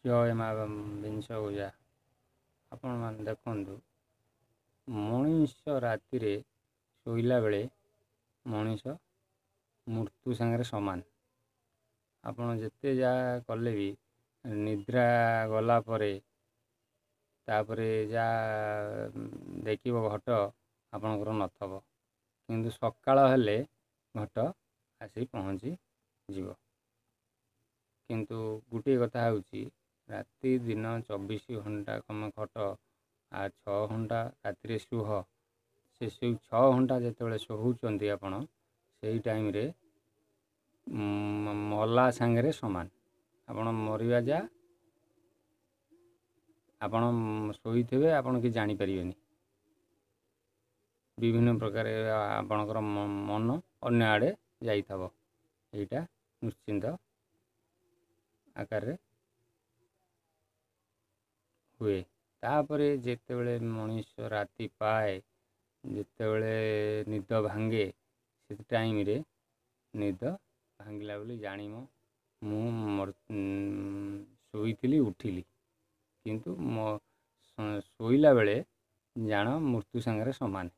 ଜୟ ମା ବିଂଶ ପୂଜା। ଆପଣମାନେ ଦେଖନ୍ତୁ, ମଣିଷ ରାତିରେ ଶୋଇଲା ବେଳେ ମଣିଷ ମୃତ୍ୟୁ ସାଙ୍ଗରେ ସମାନ। ଆପଣ ଯେତେ ଯାହା କଲେ ବି ନିଦ୍ରା ଗଲା ପରେ ତାପରେ ଯାହା ଦେଖିବ ଘଟ ଆପଣଙ୍କର ନଥିବ, କିନ୍ତୁ ସକାଳ ହେଲେ ଘଟ ଆସି ପହଞ୍ଚିଯିବ। କିନ୍ତୁ ଗୋଟିଏ କଥା ହେଉଛି, ରାତି ଦିନ 24 ଘଣ୍ଟା ତମେ ଖଟ ଆଉ 6 ଘଣ୍ଟା ରାତିରେ ଶୁହ, ସେ ସେଇ 6 ଘଣ୍ଟା ଯେତେବେଳେ ଶୋଉଛନ୍ତି ଆପଣ, ସେଇ ଟାଇମ୍ରେ ମଲା ସାଙ୍ଗରେ ସମାନ। ଆପଣ ମରିବା ଯା ଆପଣ ଶୋଇଥିବେ, ଆପଣ କିଛି ଜାଣିପାରିବେନି। ବିଭିନ୍ନ ପ୍ରକାର ଆପଣଙ୍କର ମନ ଅନ୍ୟ ଆଡ଼େ ଯାଇଥିବ। ଏଇଟା ନିଶ୍ଚିନ୍ତ ଆକାରରେ ହୁଏ। ତାପରେ ଯେତେବେଳେ ମଣିଷ ରାତି ପାଏ, ଯେତେବେଳେ ନିଦ ଭାଙ୍ଗେ, ସେ ଟାଇମ୍ରେ ନିଦ ଭାଙ୍ଗିଲା ବୋଲି ଜାଣିବ ମୁଁ ଶୋଇଥିଲି ଉଠିଲି। କିନ୍ତୁ ମୋ ଶୋଇଲା ବେଳେ ଜାଣ ମୃତ୍ୟୁ ସାଙ୍ଗରେ ସମାନ।